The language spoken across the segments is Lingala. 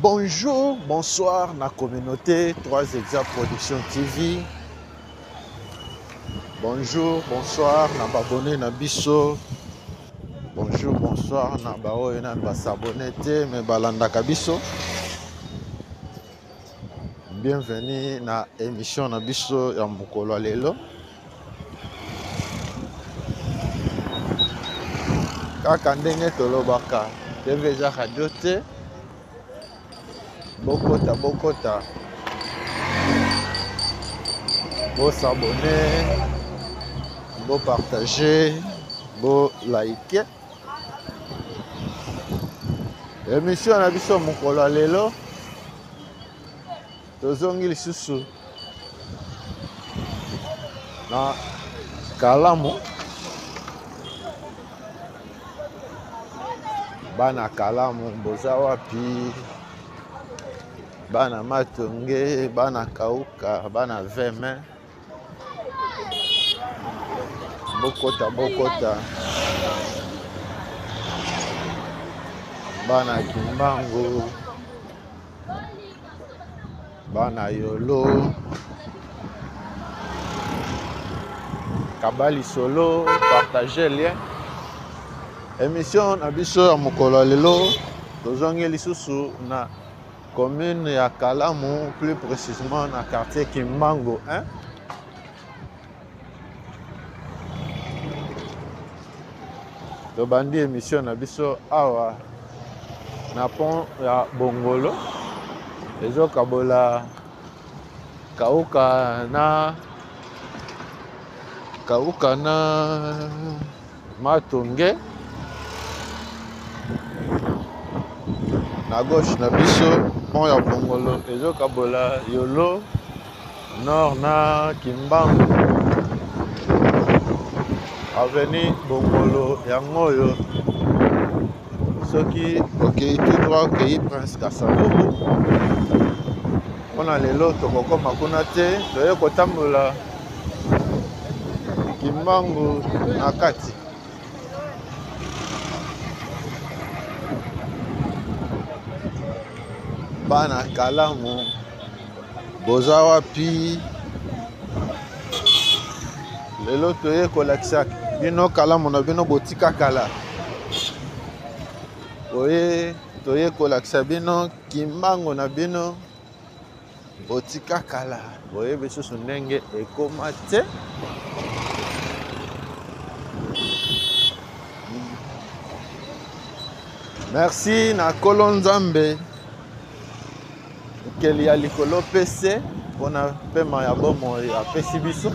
Bonjour, bonsoir na communauté 3 Exa Production TV. Bonjour, bonsoir na babone na biso. Bonjour, bonsoir na baoyo nanu basabone te mais balandaka biso. Bienvenue na émission na biso ya mokolo ya lelo. Kaka ndenge tolobaka, TV eza radio te. Bokota bokota. Bo s'abonner, bo partager, bo liker. Émission na biso mokolo ya lelo tozongi lisusu na Kalamu. Bana Kalamu boza wapi? Bana Matonge, bana Kauka, bana Veme, bokota bokota. Bana Kimbangu, bana Yolo, kaba lisolo, partage lien. Émission na biso ya mokolo ya lelo tozongi lisusu na commune ya Kalamu, plus précisément na quartier Kimbangu 1. Tobandi émission na biso awa na pont ya Bongolo ezokabola Kauka na Kauka na Matonge. Na gauche na biso pont ya Bongolo ezokabola Yolo Nord na Kimbangu. Avenue Bongolo yango oyo, soki okei tout droit okei Prince Kasavubu. Mpona lelo tokokoma kuna te, toye kotambola Kimbangu na kati. Bana Kalamu boza wapi? Lelo toye kolakisa bino Kalamu na bino botika kala. Oye toye kolakisa bino Kimbangu na bino botika kala, boyebi susu ndenge ekoma te. Merci na Kolo Nzambe mokeli ya likolo pese mpona pema ya bomoi apesi biso.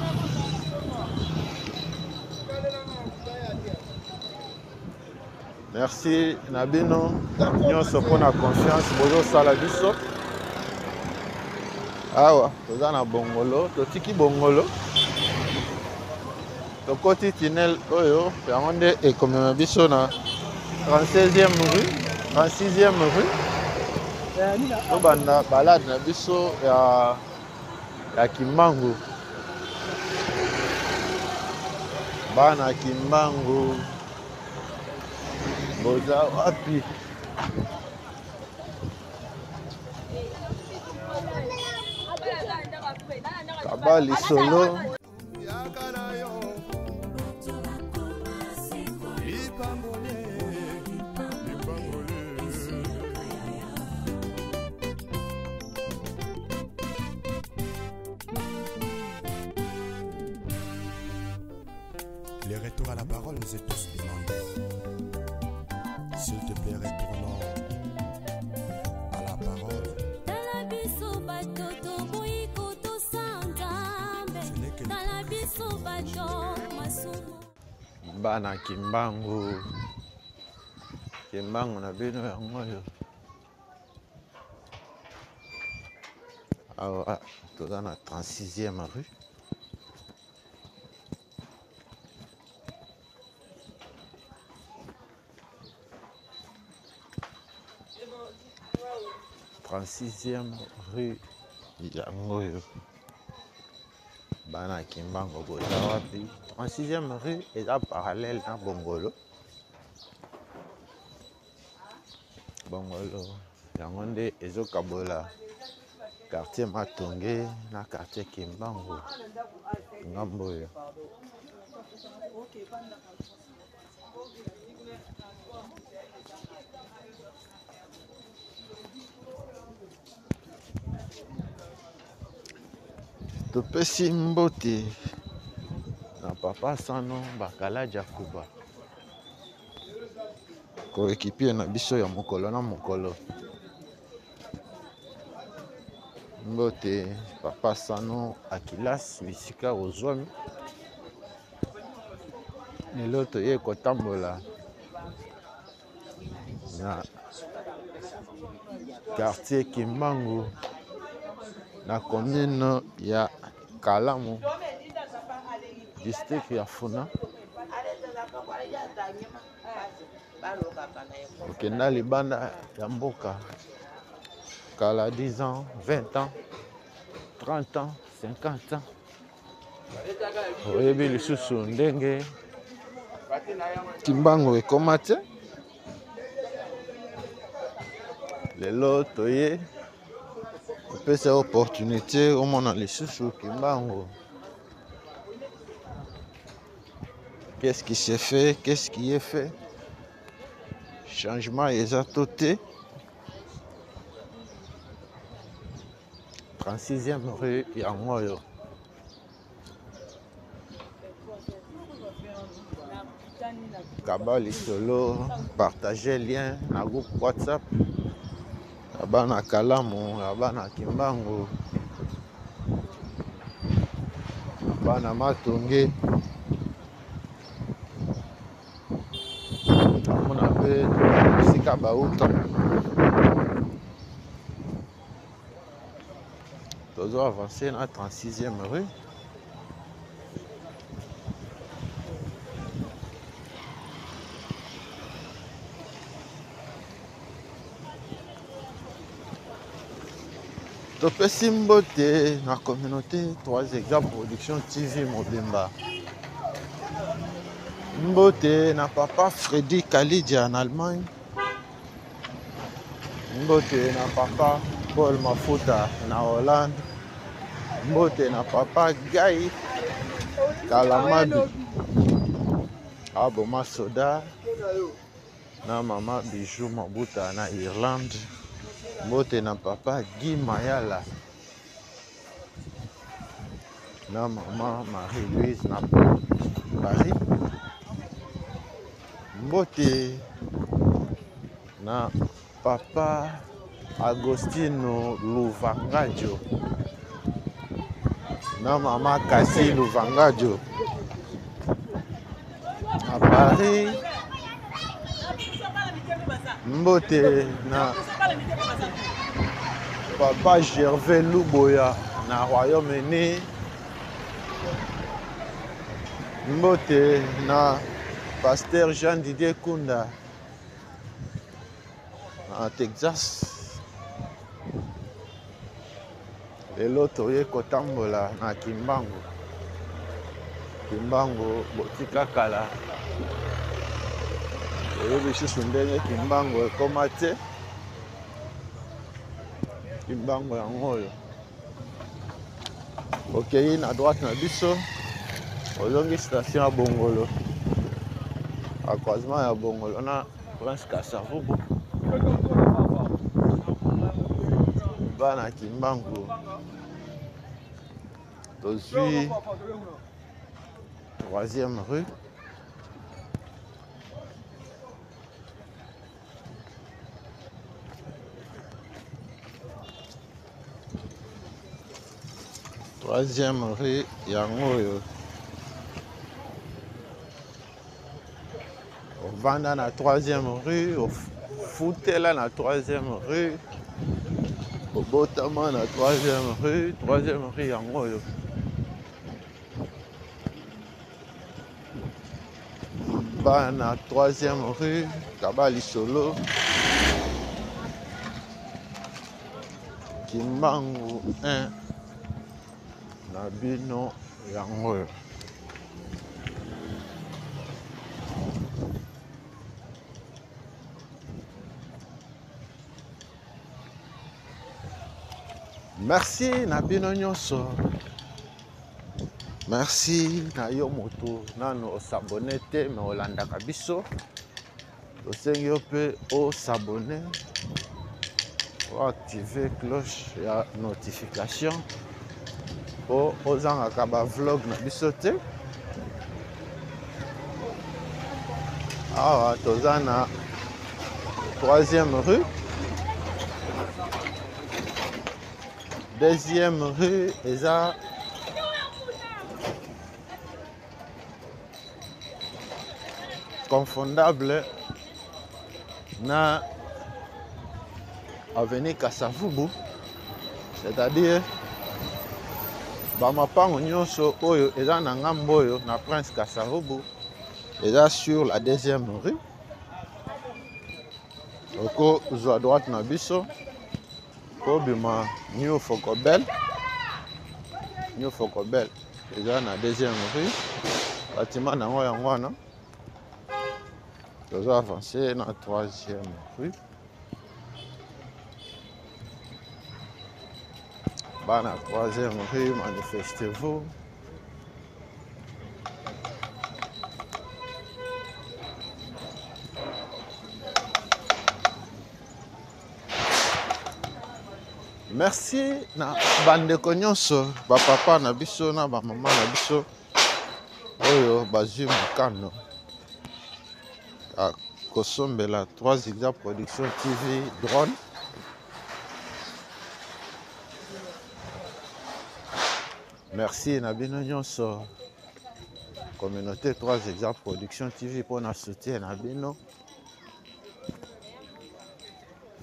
Merci na bino nyonso mpona confiance bozosala biso. Awa toza na Bongolo, totiki Bongolo, tokoti tunnel oyo, yango nde ekomema biso na 36e rue, 36e rue. Tobanda balade na biso ya ya Kimbangu. Bana Kimbangu boza wapi? Kaba lisolo. Le retour à la parole nous est tous demandé. S'il te plaît, retournons à la parole. Tala biso bato toboyi kotosa Nzambe. Ce n'est que Tala biso bato masumu. Bana Kimbangu, Kimbangu na bino yango oyo. Awa toza na 36e rue. 36e rue yango oyo. Bana Kimbangu boza wapi? 36e rue eza parallèle na Bongolo. Bongolo. Yango nde ezokabola quartier Matonge na quartier Kimbangu ngambo oyo. Topesi mbote na papa Sano Bakalaja Kuba coéquipier na biso ya mokolo na mokolo. Mbote papa Sano Akilas bisika ozwami. Lelo toye kotambola na quartier Kimbangu na commune ya Kalamu district ya Funa. Okenda libanda ya mboka kala 10 ans, 20 ans, 30 ans, 50 ans, oyebi lisusu ndenge Kimbangu ekoma te. Lelo toye kopesa opportunité omona lisusu Kimbangu. Qu'est-ce qui s'est fait? Qu'est-ce qui est fait? Changement eza to te. 36e rue yango oyo. Kaba lisolo, partager lien na groupe WhatsApp ya bana Kalamu, ya bana Kimbangu, bana Matonge. Amona mpe esika bauta. Tozo avancer na 36e rue. Topesi mbote na communauté 3 Exa Production TV mobimba. Mbote na papa Freddy Kalidia en Allemagne. Mbote na papa Paul Mafuta na Hollande. Mbote na papa Guy Kalamabi aboma soda na mama Bijou Mabuta na Irlande. Mbote na papa Guy Mayala na mama Marie-Louise na Paris. Mbote na papa Agostino Luvangadio na mama Kasi Luvangadio na Paris. Mbote na papa Gervais Luboya na Royaume-Uni. Mbote na pasteur Jean Didier Kunda na Texas. Lelo toye kotambola na Kimbangu. Kimbangu botika kala, oyebi lisusu ndenge Kimbangu ekoma te. Kimbangu yango oyo okei na droite na biso, ozongi station ya Bongolo, a croisement ya Bongolo na Prince Kasavubu. Bana Kimbangu tozwi 3e rue. Troisième rue yango oyo ovanda na troisième rue, ofutela na troisième rue, obotama na troisième rue. Troisième rue yango oyo bana troisième rue kaba lisolo Kimbangu 1 na bino yango oyo. Merci na bino nyonso. Merci na yo moto nanu osabone te me olandaka biso. Tosengi yo mpe osabone, oactive cloche ya notification mpo ozangaka ba vlog na biso te. Awa toza na troisième rue. Deuxième rue eza confondable na avenue Kasavubu, c'est-à-dire bamapango nyonso oyo eza na ngambo oyo na Prince Kasavubu eza sur la deuxième rue. Okozwa droite na biso kobima New Focobel. New Focobel eza na deuxième rue, bâtiment nango yango wana. Tozo avancer na troisième rue. Bana troisième rue, manifestez-vous. Merci na bandeko nyonso, bapapa na biso na bamama na biso oyo bazwi mokano ya kosombela 3 Zigzag Production TV drone. Merci na bino nyonso communauté 3 Zigzag Production TV mpo na soutien na bino.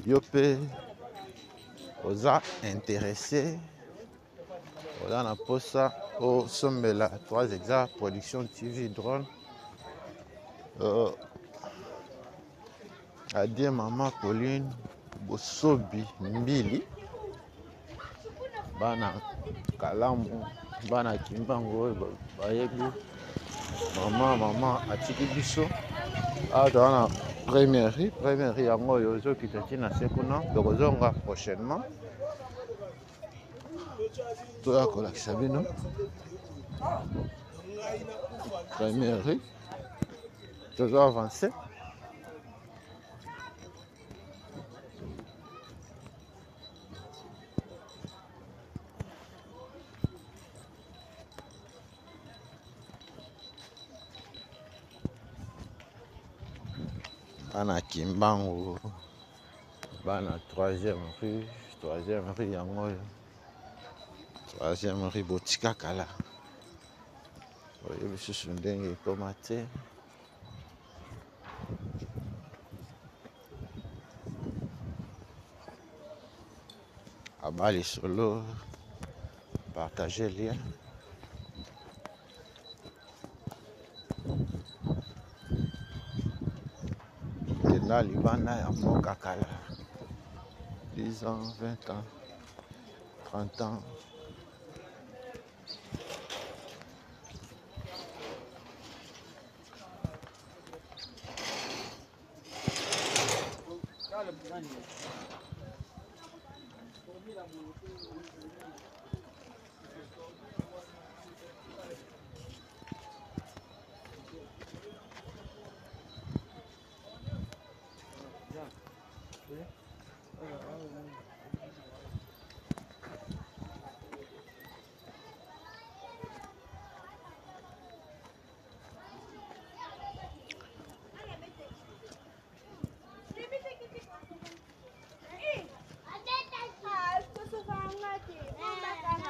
Yo mpe oza intéressé, oza na posa osombela 3 Zigzag Production TV drone. Adieu mama Pauline Bosobi Mbili, bana Kalamu, bana Kimbangu oyo bayebi mama, mama atiki biso. Awa toza na première rue, première rue yango oyo ozokita ti na se kuna, tokozonga prochainement toya kolakisa bino première rue. Tozo avancer. Bana Kimbangu, bana 3e rue, 3e rue yango oyo, 3e rue botika kala, oyebi lisusu ndenge ekoma te. Aba lisolo, partager lien. Kenda libanda ya mboka kala, 10 ans, 20 ans, 30 ans.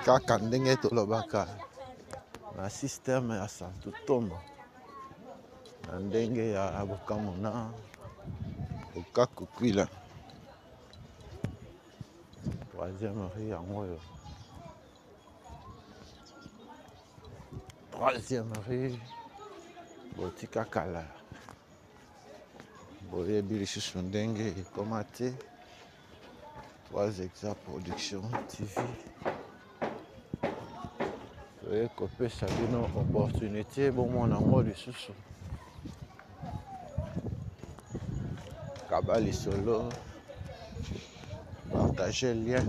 Kaka ndenge tolobaka na système ya Santo Toma, na ndenge ya Bokamona Okakukwila, troisième rue yango oyo, troisième rue botika kala, boyebi lisusu ndenge ekoma te. 3 Hexa Production TV toye kopesa bino opportunité bomona yango lisusu. Kaba lisolo, partager lien.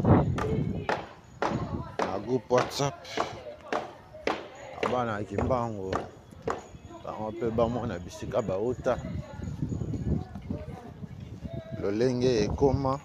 groupe WhatsApp bana ya Kimbangu bango mpe bamona bisika bauta lolenge ekoma.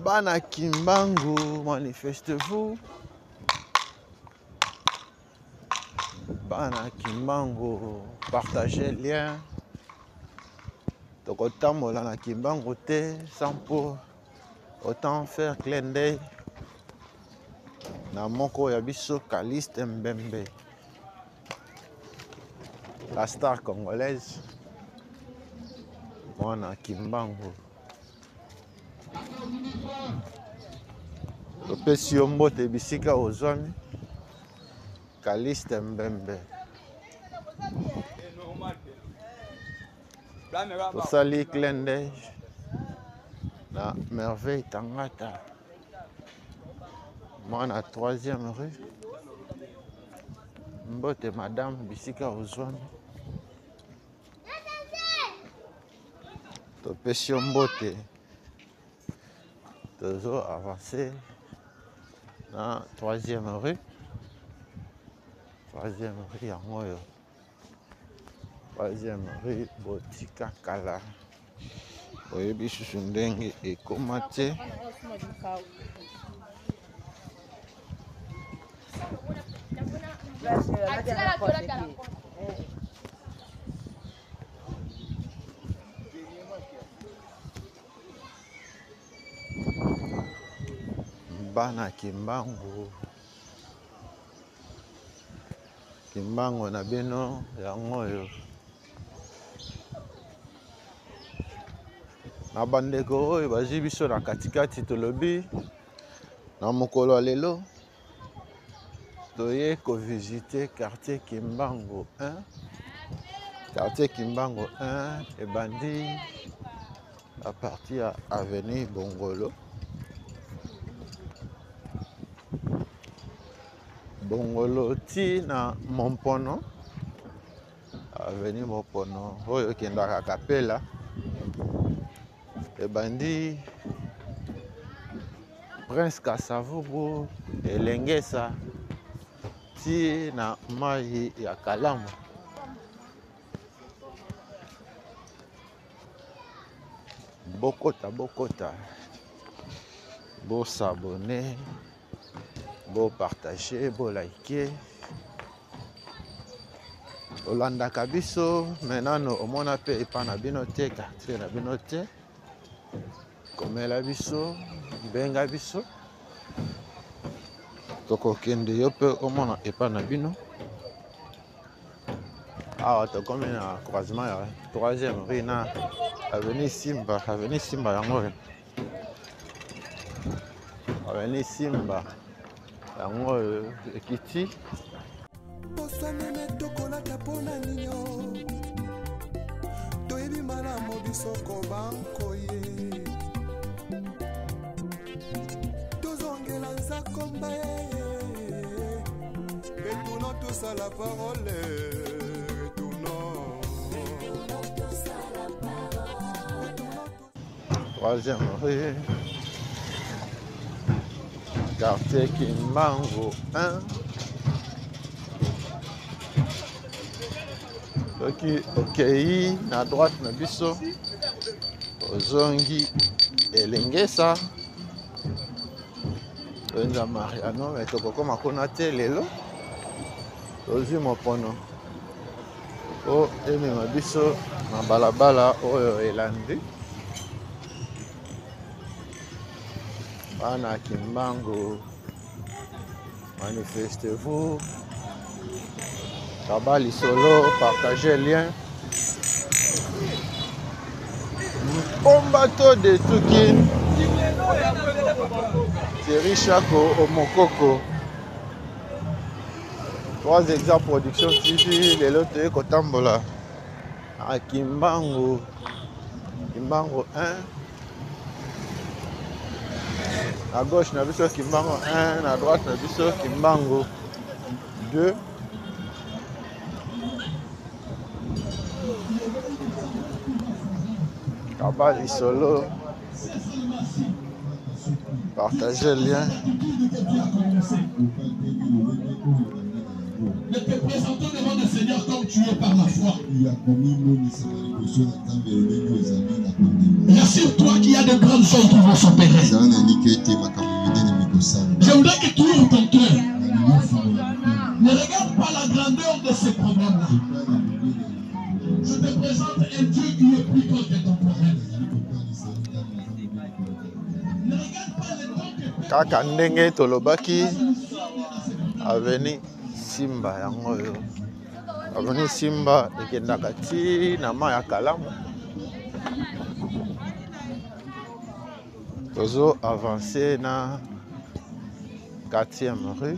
Bana Kimbangu, manifestez-vous. Bana Kimbangu, partagez lien. Tokotambola na Kimbangu te sans pour autant faire clin d'œil na moko ya biso Caliste Mbembe, la star congolaise, mwana Kimbangu. Topesi yo mbote bisika ozwami, Caliste Mbembe. Tosali clin d'œil na Merveille Tangata, mwana 3e rue. Mbote madame bisika ozwami, topesi yo mbote. Tozo avancer na 3e rue. 3e rue yango oyo, 3e rue botika kala, oyebi susu ndenge ekoma te. Bana Kimbangu, Kimbangu na bino yango oyo. Na bandeko oyo bazwi biso na katikati, tolobi na mokolo ya lelo toye kovisite quartier Kimbangu 1. Quartier Kimbangu 1 ebandi à partir ya avenue Bongolo. Bongolo ti na Mompono, avenue Mompono oyo ekendaka Kapela, ebandi Prince Kasavubu Elengesa ti na mai ya Kalamu. Bokota, bokota, bo s'abonner, bo partager, bo liker. Olandaka biso me nano omona mpe epa na bino te, quartier na bino te, komela biso, benga biso, tokokende yo mpe omona epa na bino. Awa tokomi na croisement ya 3e rue na avenue Simba. Avenue Simba yango oyo, avenue Simba yango oyo ekiti. Posa meme tokolata mpona ninyo, toyebi malamu biso kobankoye, tozongela nzakomba ye, retournons tous à la parole, retournons. 3e rue, quartier Kimbangu 1. Soki okei na droite na biso, ozongi Elengesa, oyenza Mariano, me tokokoma kuna te lelo. Tozwi mopono po emema biso na balabala oyo elandi. Bana Kimbangu, manifestez-vous. Kaba lisolo, partagez lien. Mpombato de Tukin, Thierry Chako Omokoko. Trois exemples production TV lelo toye kotambola na Kimbangu Kimbangu 1 na gauche na biso Kimbangu 1 na droite na biso Kimbangu 2 Kaba lisolo Partagez le lien. Ne te présentons devant le Seigneur comme tu es par la foi. Rassure-toi qu'il y a de grandes choses qui vont s'opérer. Je voudrais que tu ouvres ton cœur. Ne regarde pas la grandeur de ces problèmes-là. Je te présente un Dieu qui est plus grand que ton problème. Kaka ndenge tolobaki aveni simba yango oyo aveni simba ekendaka ti na mai ya kalamu tozo avance na 4e rue.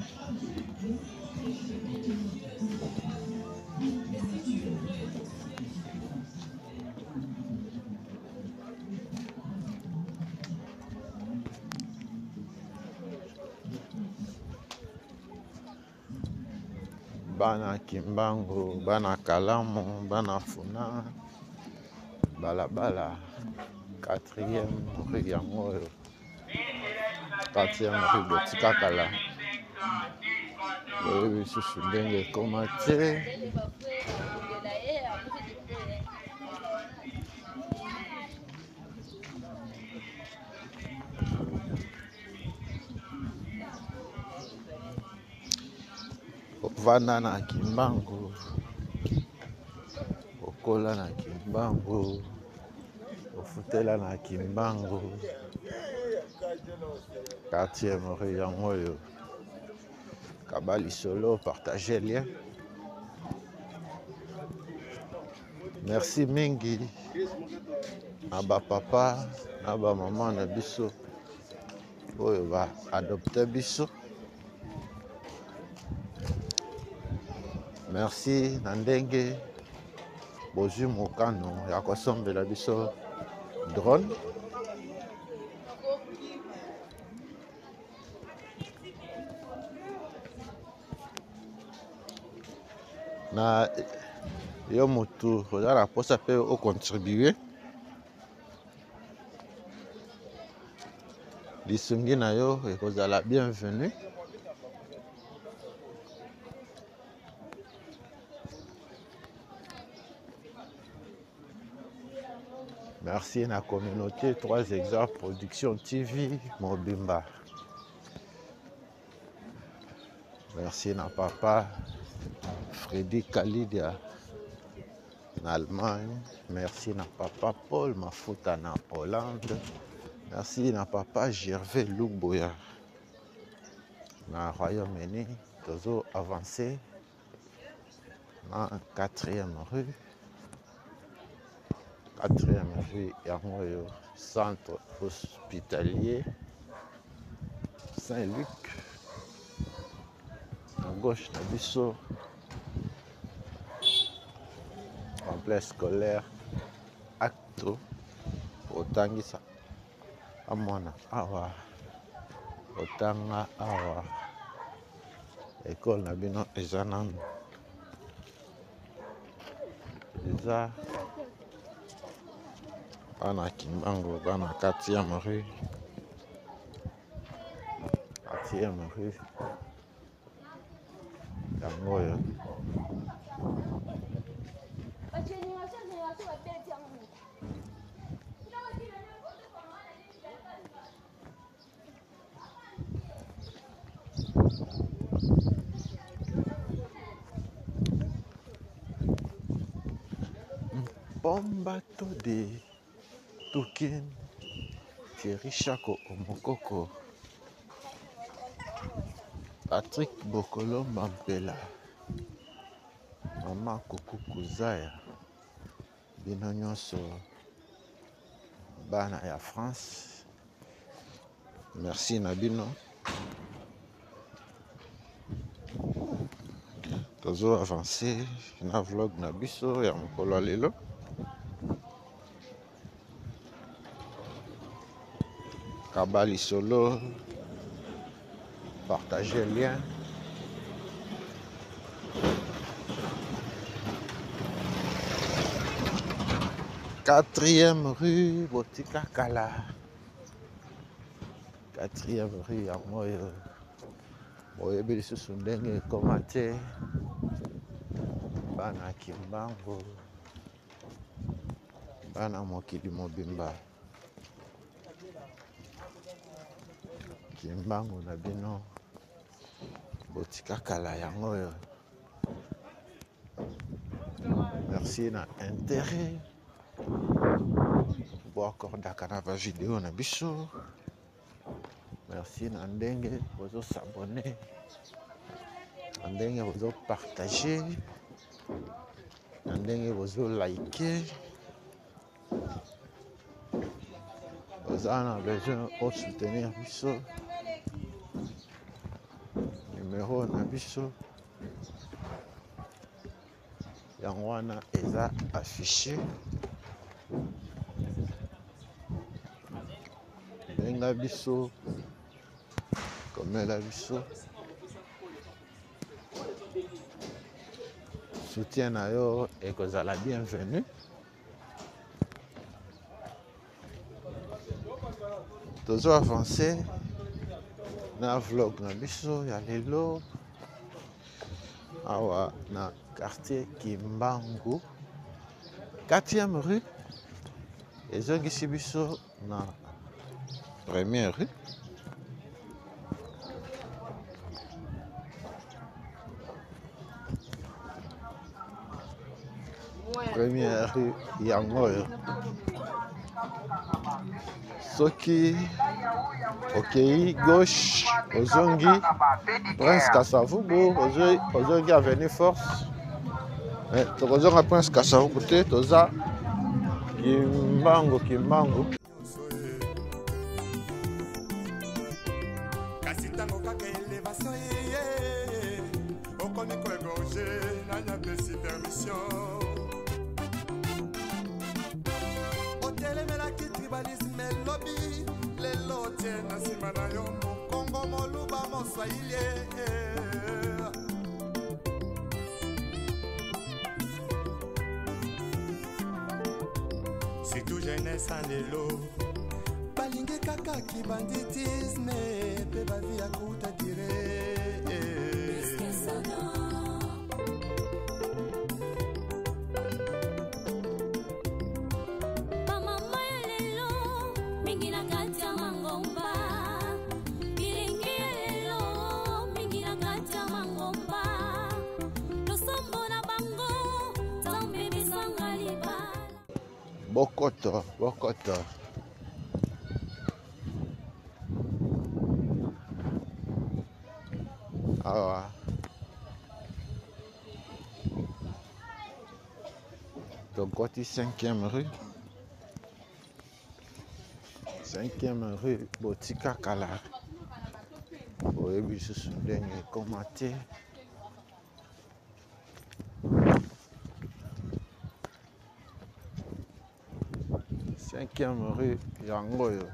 Bana Kimbangu, bana Kalamu, bana Funa, balabala 4e rue yango oyo 4e rue botika kala boyebi lisusu ndenge ekoma te. Ovanda na Kimbangu, okola na Kimbangu, ofutela na Kimbangu, quartier rue yango oyo. Kaba lisolo, partage lien. Merci mingi na ba papa na ba mama na biso oyo ba adopte biso. Merci na ndenge bozwi mokano ya kosombela biso drone. Na yo motu oza na mposa mpe ocontribue lisungi na yo ekozala bienvenu. Merci na communauté 3 Hectares Production TV mobimba. Merci na papa Freddy Kalidia na Allemagne. Merci na papa Paul Mafuta na Hollande. Merci na papa Gervais Luboya na Royaume-Uni. Tozo avancer na 4e rue. 4e rue yango oyo centre hospitalier Saint-Luc. Na gauche na biso complexe scolaire Acto, otangisa amwana awa, otanga awa, ekole na bino eza nanu eza bana Kimbangu, bana 4e rue, 4e rue yango oyo. Bombato de Tukin, Thierry Chako Omokoko, Patrick Bokolo Mampela, Mama Kuku Kuzaya, bino nyonso bana ya France, merci na bino. Tozo avancer na vlog na biso ya mokolo ya lelo. Kaba lisolo, partager lien. Quatrième rue Botika Kala. Quatrième rue yango oyo boyebi lisusu ndenge ekoma te. Bana Kimbangu, bana mokili mobimba, Kimbangu na bino botika kala yango oyo. Merci na intérêt boakordaka na ba video na biso. Merci na ndenge bozo s'abonner, na ndenge bozo partager, na ndenge bozo liker. Oza na besoin o soutenir biso, numero na biso yango wana eza affiché. Benga biso, komela biso, soutien na yo ekozala bienvenu. Tozo avancer na vlog na biso ya lelo awa na quartier Kimbangu, 4e rue, ezongisi biso na première rue. Première rue yango oyo. Soki okei gauche ozongi Prince Kasavubu, ozongi avenue Force. Mais tokozonga Prince Kasavubu te, toza Kimbangu, Kimbangu. Kasi ntango kaka elevation eye, okomi koegorge, nani apesi permission? Otelemelaki tribalisme elobi, lelo otie na nsima na yo mokongo moluba moswahili. Surtout jeunesse en lelo balingi kaka kibanditisme pe bavi ya kuta dire. Bamama ya lelo mingi na kati ya mangomba, bilingi ya lelo mingi na kati ya mangomba, losambo na bango Nzambe bisanga libala. Bokoto, bokoto. Awa tokoti 5e rue, 5e rue botika kala, oyebi lisusu ndenge ekoma te. 5e rue yango oyo.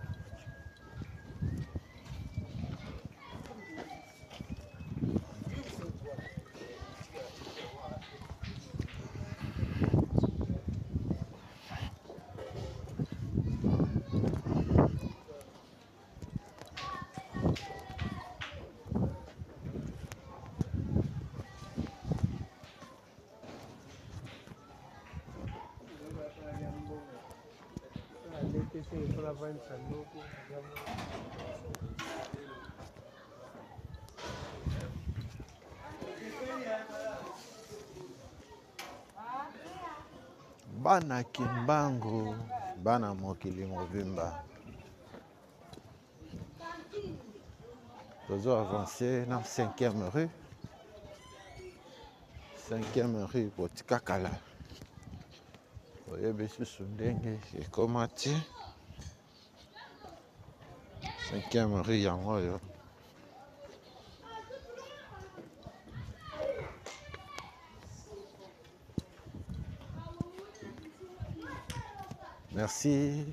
Bana Kimbangu, bana mokili mobimba. Tozo avancer na 5e rue. 5e rue botika kala. Oyebi susu ndenge ekoma te. 5e rue yango oyo. Merci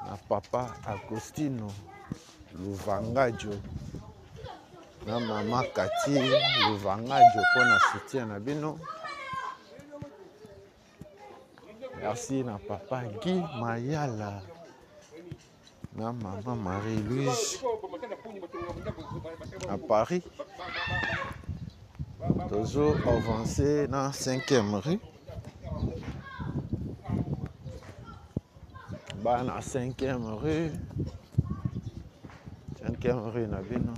na papa Agostino Luvangajo na mama Kati Luvangajo mpo na soutien na bino. Merci na papa Guy Mayala na mama Marie-Louise à Paris. Tozo avancer na 5e rue. Bana 5e rue. 5e rue na bino.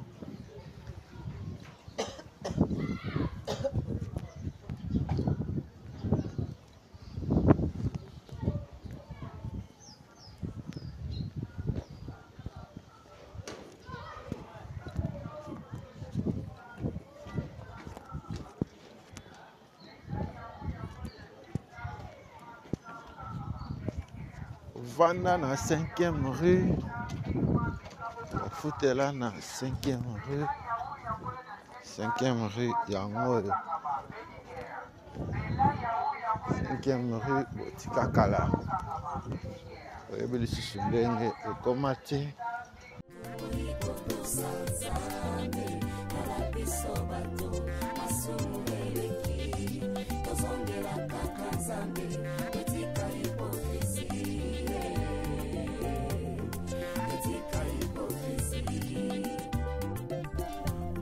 Vanda na 5e rue, ofutela na 5e rue, 5e rue yango oyo, 5e rue botika kala, oyebi lisusu ndenge ekoma te.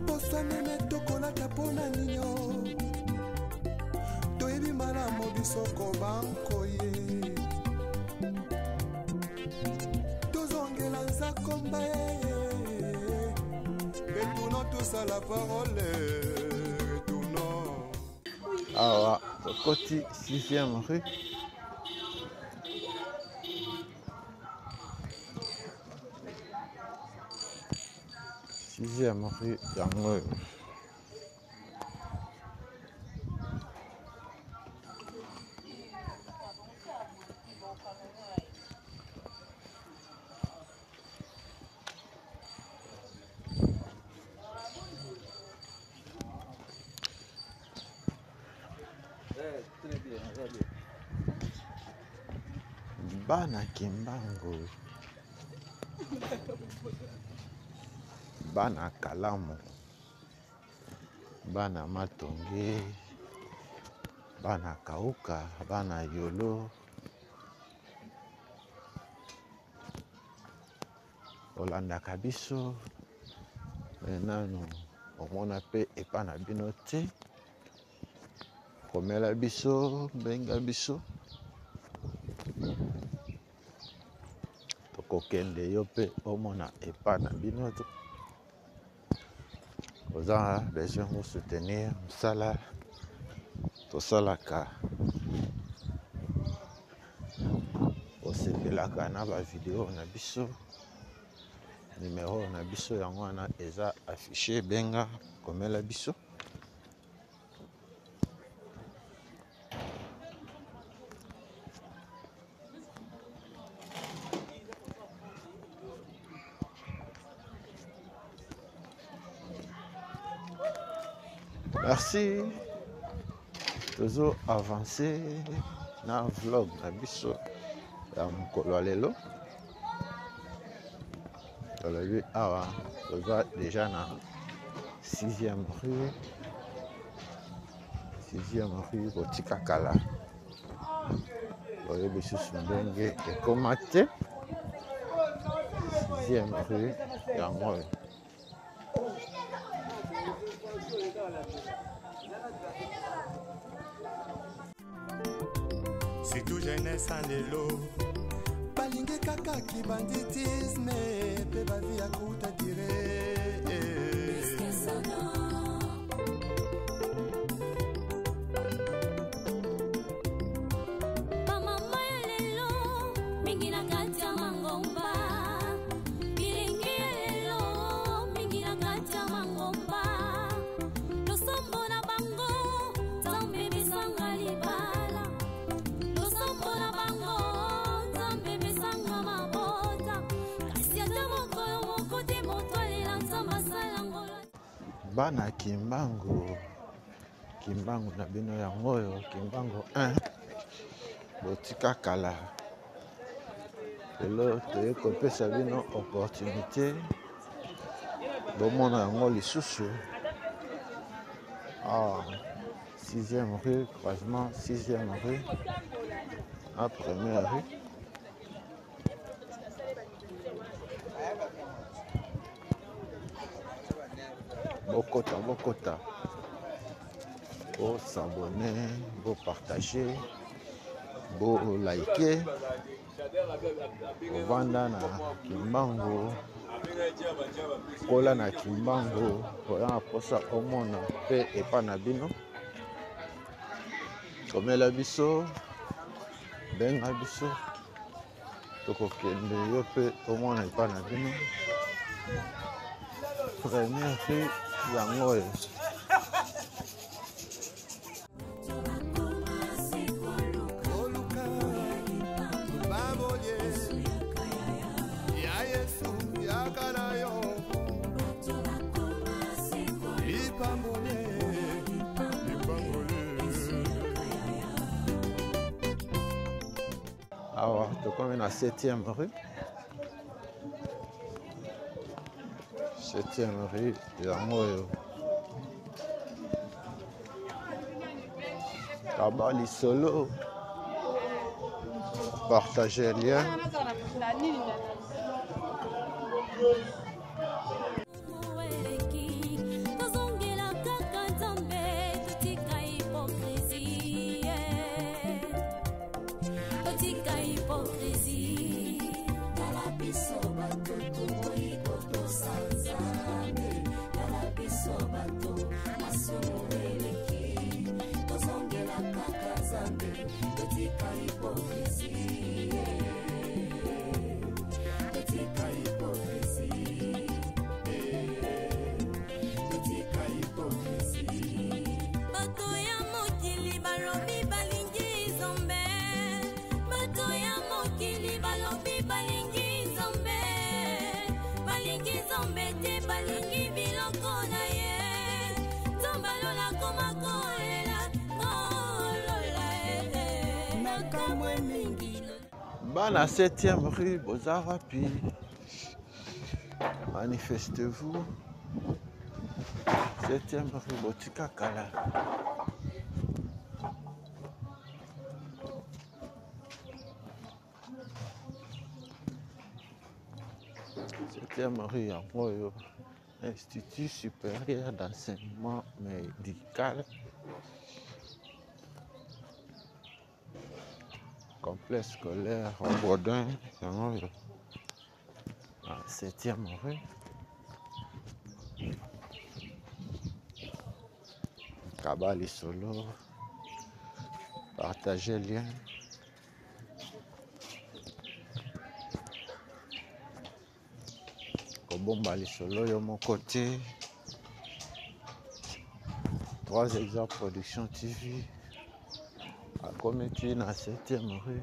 Poso meme tokolata mpona ninyo, toyebi malamu biso kobankoye, tozongela nzakomba retournons tous à la parole, retournons. Awa tokoti 6e rue. Sixième rue yango oyo. Bana Kimbangu, bana Kalamu, bana Matonge, bana Kauka, bana Yolo. Olandaka biso me nanu omona mpe epa na bino te, komela biso, benga biso, tokokende yo mpe omona epa na bino te. Oza besoin ko soutenir mosala tosalaka, osepelaka na ba video na biso, numero na biso yango wana eza affiché, benga, komela biso. Merci. Tozo avancer na vlog na biso ya mokolo ya lelo. Tolobi awa toza déjà na 6e rue. 6e rue botika kala. Boyebi susu ndenge ekoma te. 6e rue yango oyo. Surtout jeunesse en lelo balingi kaka kibanditisme mpe bavi ya kuta dire. Bana Kimbangu, Kimbangu na bino yango oyo, Kimbangu 1 botika kala. Lelo toye kopesa bino opportunité bomona yango lisusu. Ah, 6e rue, croisement 6e rue na première rue. Bokota, bokota, bo s'abonner, bo partager, bo liker. Ovanda na Kimbangu, kola na Kimbangu, oya na posa omona pe epa na bino. Komela biso, benga biso, tokokende yo pe omona epa na bino. Première rue yango oyo. Awa tokomi na 7e rue, 7e rue yango oyo. Kaba lisolo, partager lien. Tozongela kaka Nzambe, totika hypocrisie, totika hypocrisie. Tala biso bato toboyi kotosa Nzambe, tala biso bato masumu eleki, tozongela kaka Nzambe, totika hypocrisie, totika hypocrisie, totika hypocrisie. Bato ya mokili balobi balingi Nzambe, bato ya mokili balobi balingi Nzambe, balingi Nzambe te, balingi biloko na ye. Nzambe alola koma kolela, kolola eh, makambo mingi. Bana 7e rue, boza wapi? Manifestez-vous. 7e rue, botika kala. Septième rue yango oyo, Institut supérieur d'enseignement médical, complexe scolaire Baudouin yango oyo na 7e rue. Kaba lisolo, partager lien. Kobomba lisolo yo moko te. 3 Hexa Production TV akomi ti na 7e rue.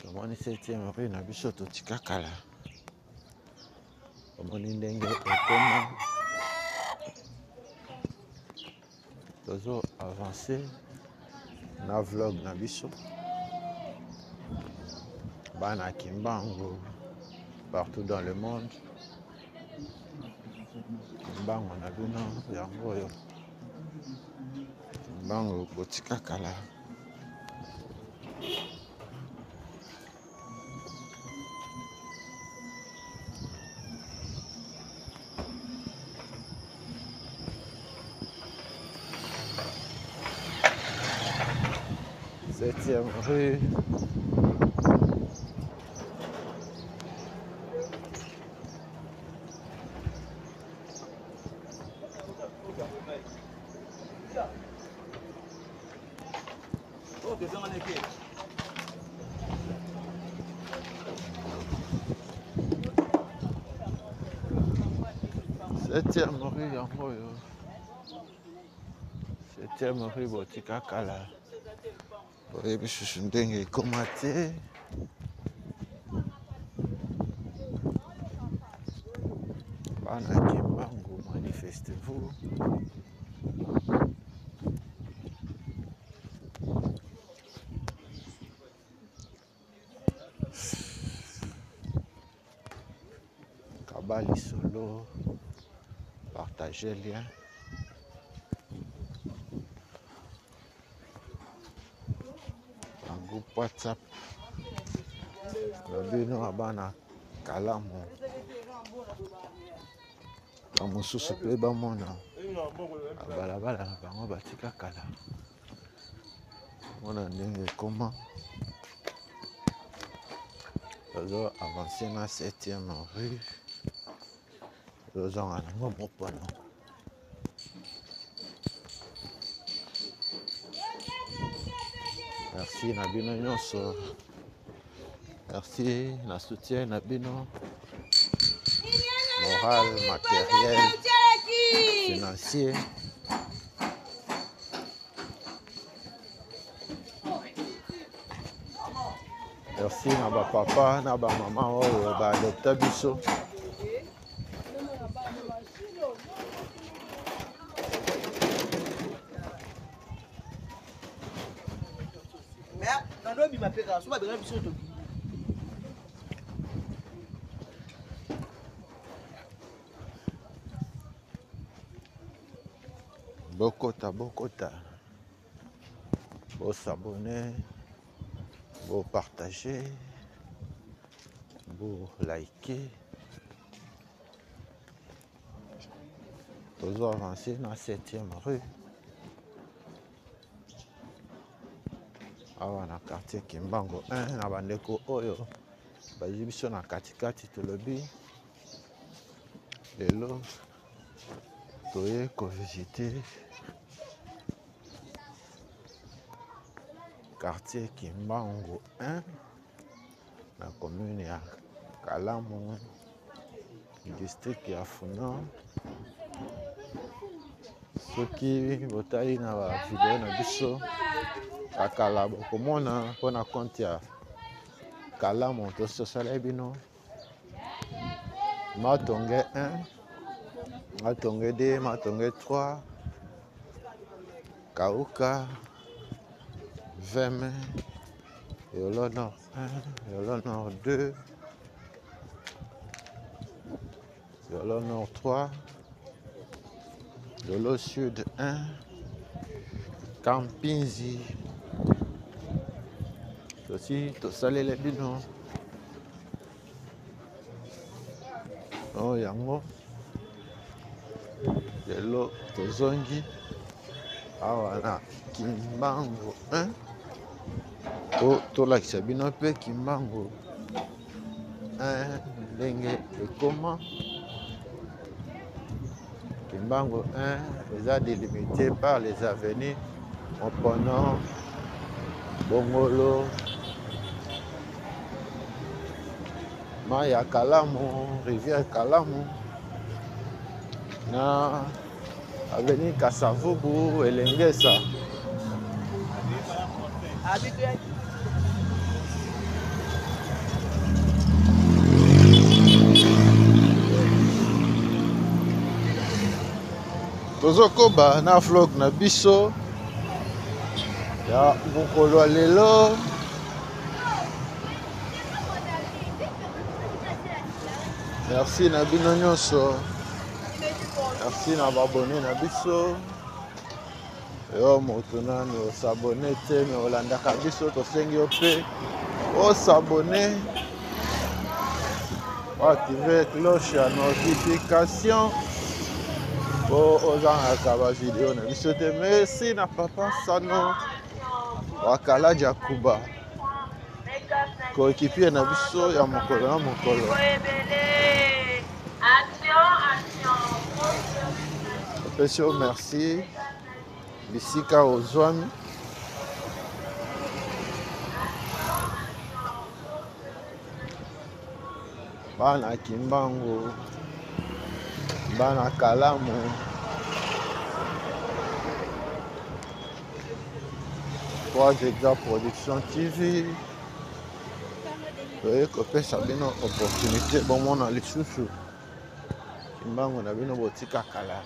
Tomoni 7e rue na biso totika kala. Omoni ndenge ekoma, tozo avancer na vlog na biso. Bana Kimbangu partout dans le monde, Kimbangu na bino yango oyo, Kimbangu botika kala. Septième rue. Septième rue yango oyo, septième rue botika kala, oyebi susu ndenge ekoma te. Bana Kimbangu. Manifestez-vous. Kaba lisolo, partager lien. Na groupe WhatsApp na bino ya bana kalamu bamosusu mpe bamona balabala na bango batika kala mona ndenge ekoma tozo avance na 7e rue tozonga nango mopono. Merci na bino nyonso, merci na soutien na bino moral, matériel, financier. Merci na bapapa na bamama oyo baadopta biso. Bokota, bokota, bosabone, bopartage, bolike. Tozo avance na 7e rue awa na quartier Kimbango 1 na bandeko oyo bazwi biso na katikati. Tolobi lelo toye kovisite quartier Kimbangu 1 na commune ya Kalamu, district ya Funa. Soki botali na ba video na biso ya kala, bokomona mpona compte ya Kalamu tososala bino Matonge 1, Matonge 2, Matonge 3, Kauka, Veme, Yolo Nord 1, Yolo Nord 2, Yolo Nord 3, Yolo Sud 1, Kampinzi. Tosi tosalele bino oyo yango lelo tozongi awa na Kimbangu 1 po tolakisa bino mpe Kimbangu 1 ndenge ekoma. Kimbangu 1 eza délimité par les avenues Mopono, Bongolo, mai ya Kalamu, rivière Kalamu na avenue Kasavubu Elengesa. Tozokoba na vlog na biso ya mokolo ya lelo. Merci na bino nyonso, merci na babone na biso. Yo moto nani osabone te me olandaka biso, tosengi yo mpe osabone, oactive cloche ya notification po ozangaka bavideo na biso te. Merci na papa Sano Wakala Jakuba, coéquipier na biso ya mokolo na mokolo. Topesi yo merci bisika ozwami. Bana Kimbangu, bana Kalamu, 3 Hexa Production TV toye kopesa bino opportunité bomona lisusu. Kimbangu na bino botika kala.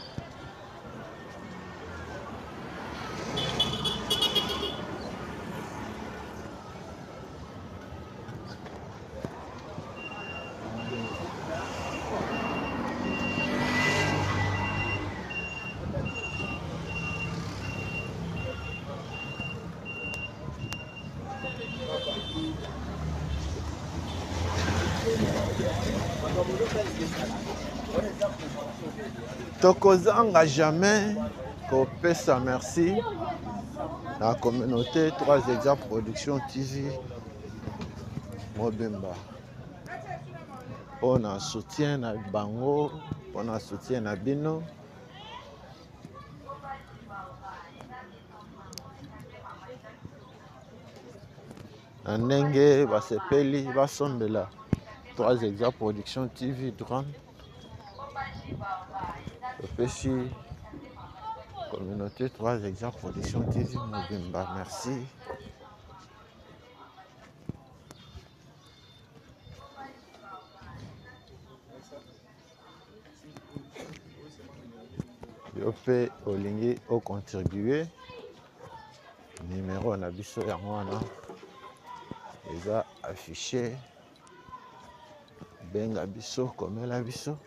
Tokozanga jamais kopesa merci na communauté 3 Exa Production TV mobimba mpo na soutien na bango, mpo na soutien na bino. Na ndenge basepeli basombela 3 Exa Production TV drone, topesi communauté 3 Exa Production TV mobimba merci. Yo mpe olingi ocontribue, numero na biso yango wana eza affiché, benga biso, komela biso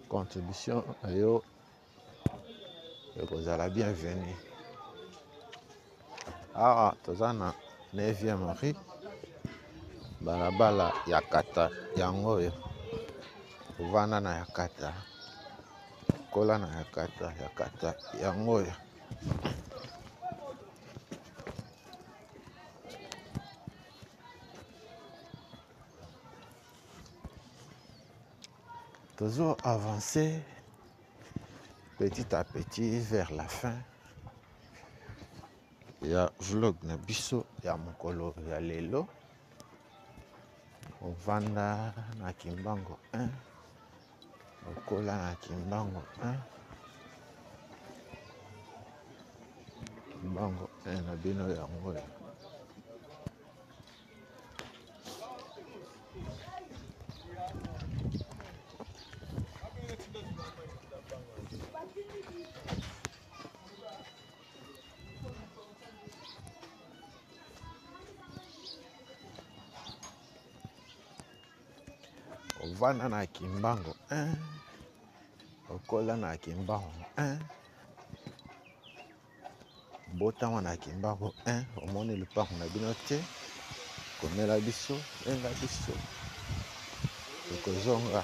contribution na yo ekozala bienvenue. Awa toza na 9e rue, balabala ya kata yango oyo, ovanda na ya kata, kola na ya kata, ya kata yango oyo. Tozo avancer petit à petit vers la fin ya vlog na biso ya mokolo ya lelo. Ovanda na Kimbangu 1, okola na Kimbangu 1, Kimbangu 1 na bino yango oyo. Ovanda na Kimbangu 1, okola na Kimbangu 1, botama na Kimbangu 1, omoni lupango na bino te, komela biso, benga biso, tokozonga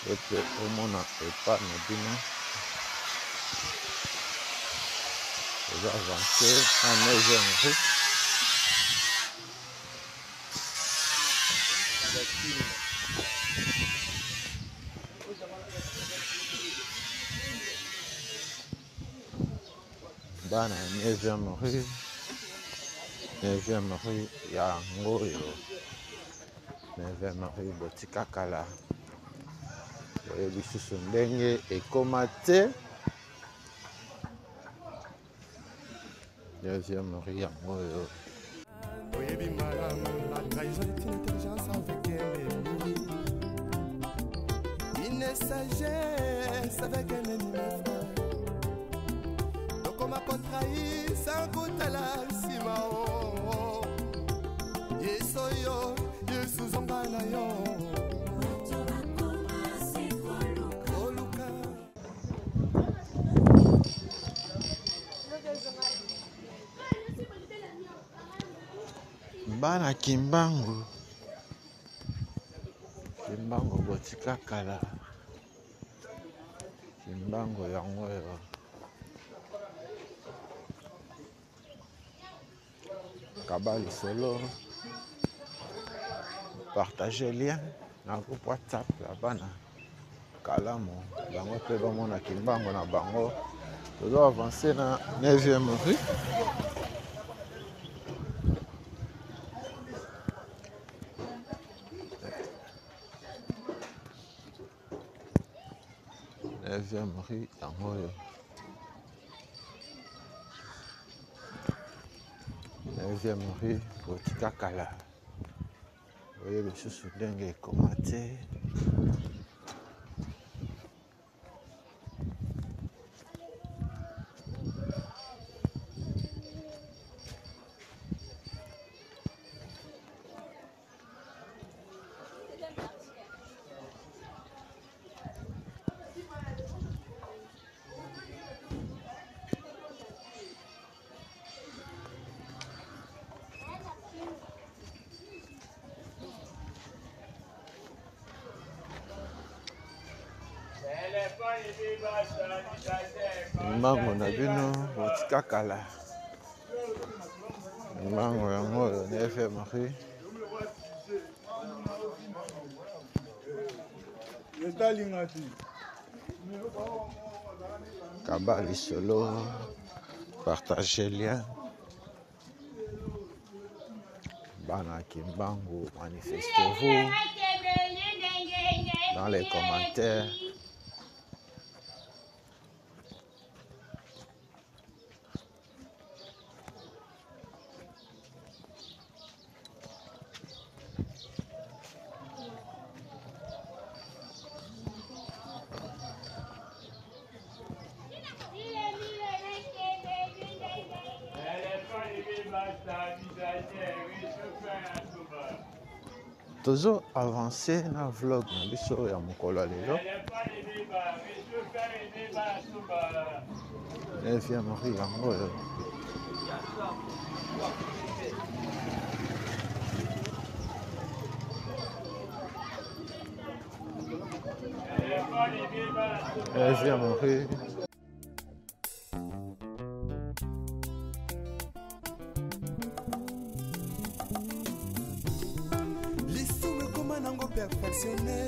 ete omona epa na bino. Toza avance na 9e rue. Bana ya 9e rue, 9e rue yango oyo, 9e rue botika kala, boyebi lisusu ndenge ekoma te. 9e rue yango oyo. Oyebi malamu, la trahison est une intelligence avec un ennemi, une sagesse avec un ennemi, mes frères. Tokoma kotrahir sans kotala nsima. O Yesu oyo, Yesu zonga na yo. Koluka. Bana Kimbangu, Kimbangu botika kala, Kimbangu yango oyo. Kaba lisolo, partage lien na groupe WhatsApp ya bana kalamu, bango mpe bamona Kimbangu na bango. Tozo avancer na 9e rue. Neuvième rue yango oyo, 9e rue botika kala. Oyebi lisusu ndenge ekoma te. Mbango na bino botika kala mbango yango oyo na fmri kaba lisolo partage lien bana Kimbangu, manifestez-vous dans les commentaires. Tozo avancer na vlog na biso ya mokolo ya lelo. Neuvième rue yango oyo. Neuvième rue. Lisumu ekoma nango perfectionne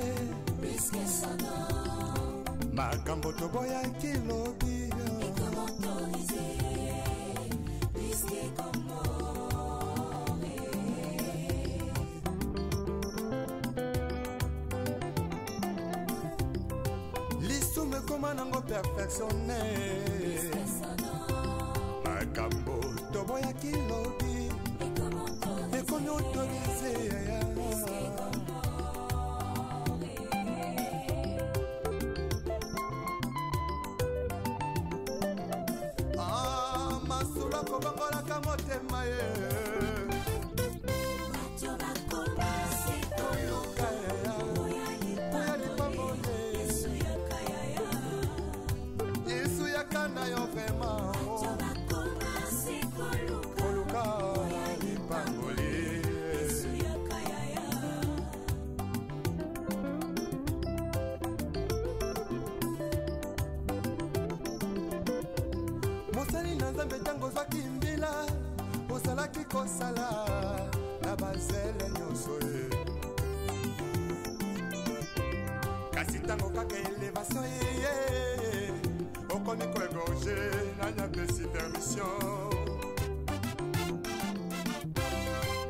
makambo toboyaki lobi lisumu ekoma nango perfectionne makambo toboyaki lobi ekomi autorise. Ah, masolo akobongolaka motema ye toluka oya lipamboli Yesu yaka na yo vraiment koluka lipamboli. Mosali na Nzambe, ntango ozwaki mbila ozalaki kosala na bazele nyonso ye, kasi ntango kaka elevation eye okomi koegorge, nani apesi permission?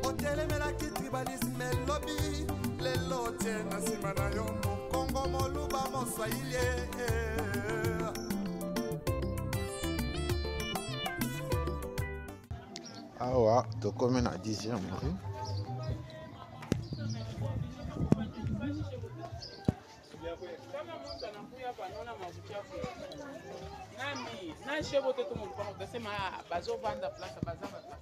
Otelemelaki tribalisme elobi, lelo otie na nsima na yo mokongo, moluba, moswahili. Awa tokomi na 10e rue. Kama mtu anakuya hapa anaona mabuchafu nami nashebo te tumulupango utasema ah, bazovanda place baza bato.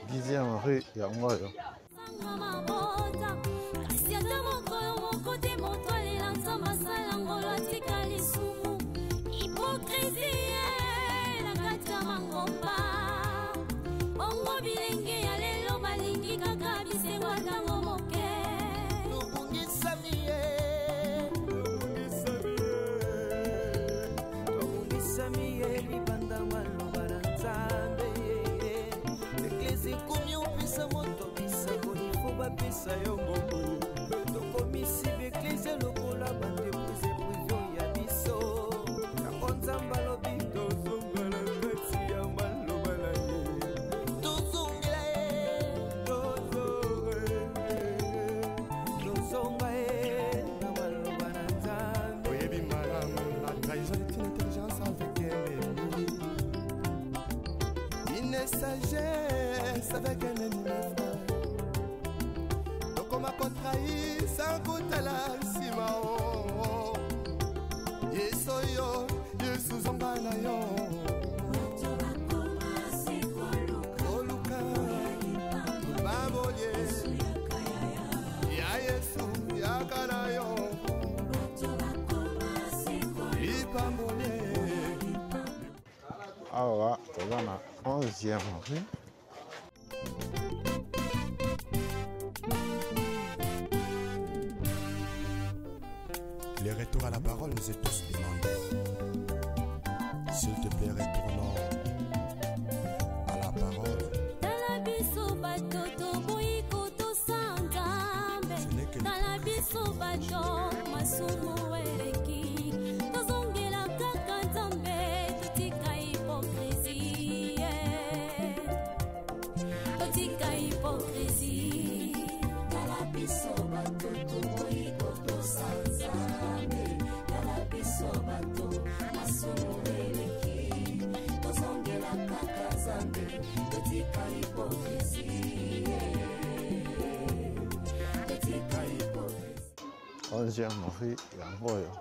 Dixième rue yango oyo. Sanga mabota kasi ata mokolo moko te moto alela Nzambe asala ngolo atika lisumu hypocrisie na kati ya mangomba bongo bilenge ya lelo balingi kaka bisengo ntango moke. Tobungisami ye, tobungisami ye libanda maloba na Nzambe. Eklesi ekomi opesa moto bisakoli fo bapesa yo mbongo. Tokomisi baeklise lokola baentreprise privé ya biso, yango Nzambe alobi tozonga. Sagesse avec un ennemi, mes frères. Tokoma kotrahir sans kotala nsima o. Yesu oyo, Yesu zonga na yo. Koluka babolie ya Yesu yaka na yo. Lipambolie. Awa toza na 11e rue. Le retour à la parole nous est tous demandé. S'il te plaît, retournons à la parole. Tala biso bato toboyi kotosa Nzambe. Ce n'est que le Tala biso bato masumu eleki, tozongela kaka Nzambe, totika hypocrisie, totika hypocrisie. Tala biso bato toboyi kotosa Nzambe. Tala biso bato masumu eleki, tozongela kaka Nzambe, totika hypocrisie, totika hypocrisie. 11e rue yango oyo.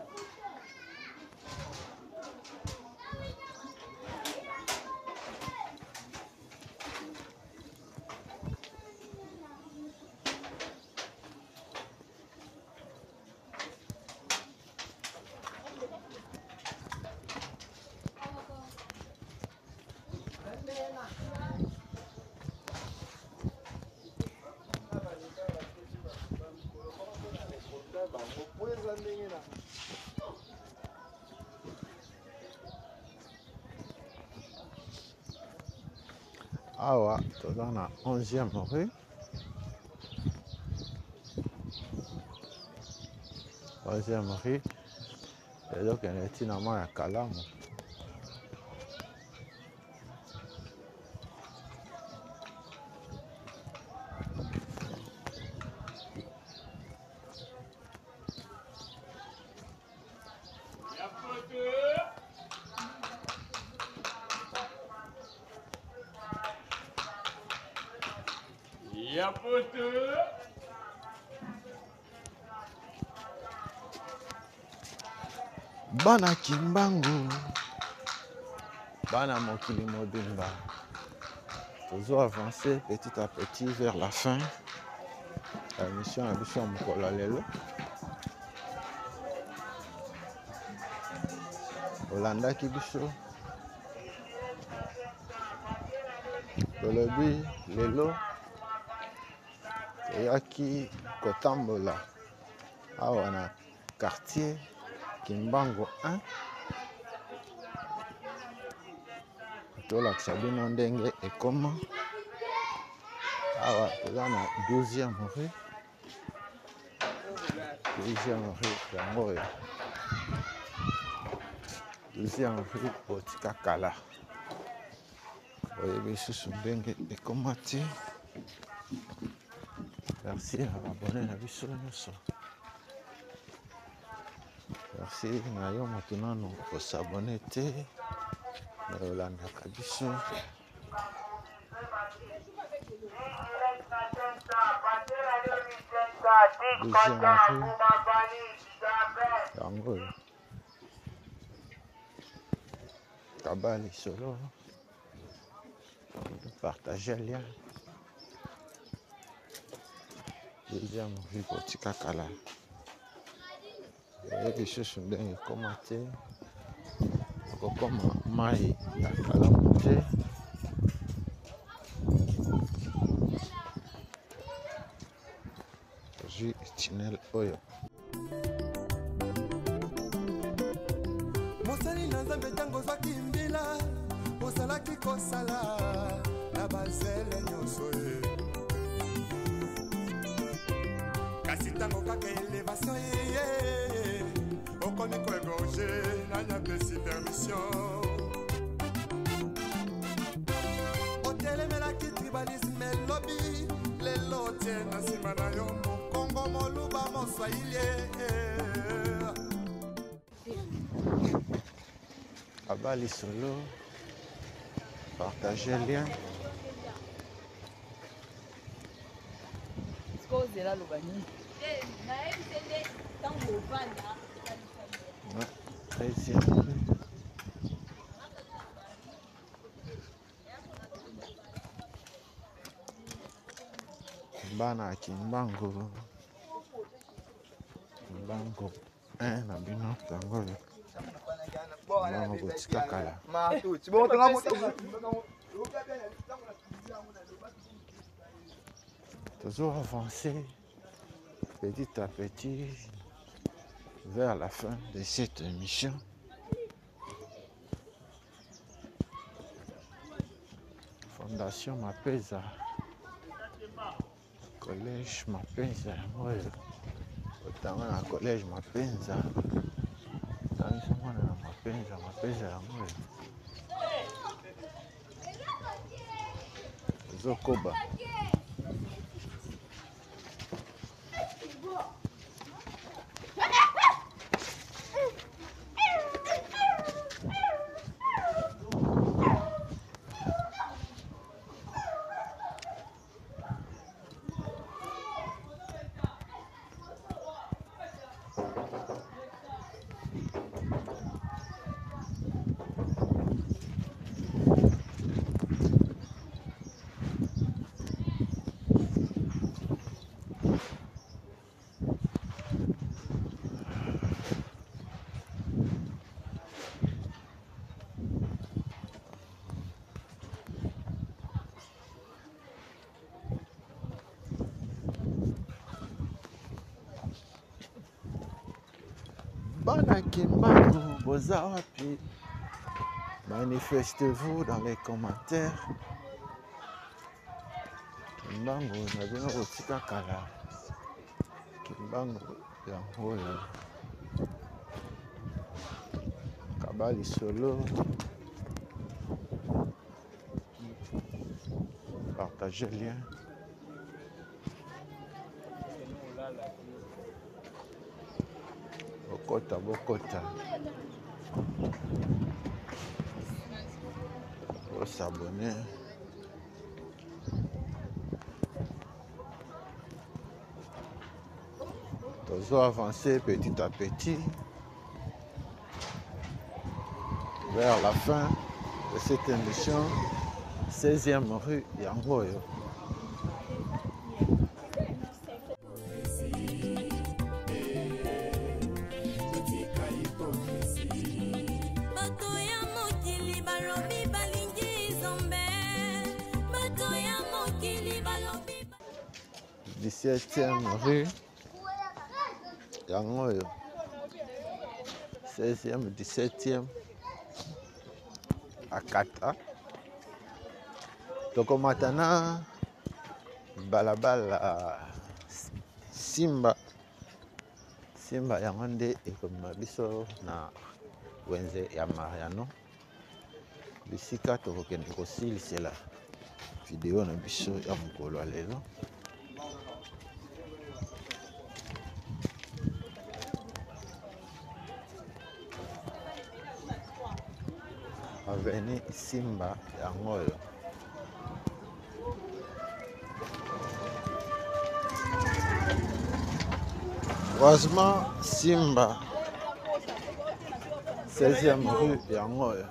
Awa toza na 11e rue. 11e rue ezokende ntina mwa ya Kalamu. Bana Kimbangu, bana mokili mobimba, tozo avancer petit à petit vers la fin ya mission na biso ya mokolo ya lelo. Olandaki biso, tolobi lelo toyaki kotambola awa na quartier Kimbangu 1. Tolakisa bino ndenge ekoma. Awa toza na 12e rue. 12e rue yango oyo. 12e rue botika kala. Oyebi lisusu ndenge ekoma te. Merci na abonné na biso nyonso. Merci na yo moto nanu osabone te, na olandaka biso. Deuxième rue yango oyo. Kaba lisolo, partage lien. Deuxième rue kotika kala. Oyebi lisusu ndenge ekoma te, okokoma mai ya Kalamu te. Tozwi tunnel oyo. Mosali na Nzambe, ntango ozwaki mbila, ozalaki kosala na bazele nyonso ye. Kasi ntango kaka elevation eye, okomi koegorge, nani apesi permission? Otelemelaki tribalisme elobi, lelo otie na nsima na yo mokongo, moluba, moswahili. Kaba lisolo, partage lien. Ozela aloba nini? Nayebi te nde ntango ovanda. 13e rue. Bana ya Kimbangu, Kimbangu 1 na bino tango oyo Kimbangu botika kala. Toujours avancer petit à petit vers la fin de cette émission. Fondation Mapeza, Collège Mapenza yango oyo otanga na Collège Mapenza, otangisa mwana na Mapenza, Mapenza yango oyo ezokoba. Bana Kimbangu, boza wapi? Manifestez-vous dans les commentaires. Kimbangu na bino kotika kala. Kimbangu yango oyo. Kaba lisolo. Partagez lien. Bokota, bokota. Bosabonner. Tozo avancer petit à petit vers la fin de cette émission. 16e rue yango oyo. Bato ya mokili balobi balingi Nzambe. Bato ya mokili balobi 17e rue yango oyo. 16e, 17e akata tokomata na balabala Simba. Simba yango nde ekomema biso na wenze ya Mariano, bisika tokokende kosilisela video na biso ya mokolo ya lelo. Avenue Simba yango oyo. Croisement Simba, 16e rue yango oyo.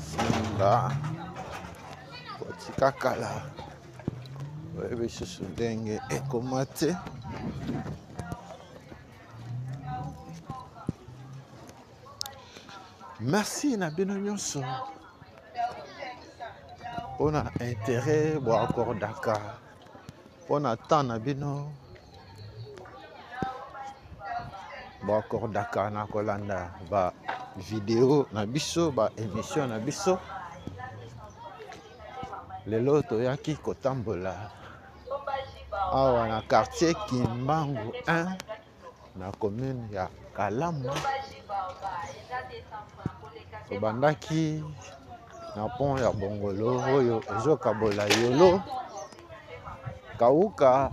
Simba kotika kala, oyebi susu ndenge ekoma te. Merci na bino nyonso mpona intérêt boakordaka, mpona temps na bino boakordaka na kolanda ba video na biso, ba émission na biso. Lelo toyaki kotambola awa na quartier Kimbangu 1 na commune ya Kalamu. Tobandaki na pont ya Bongolo oyo ezokabola Yolo, Kauka,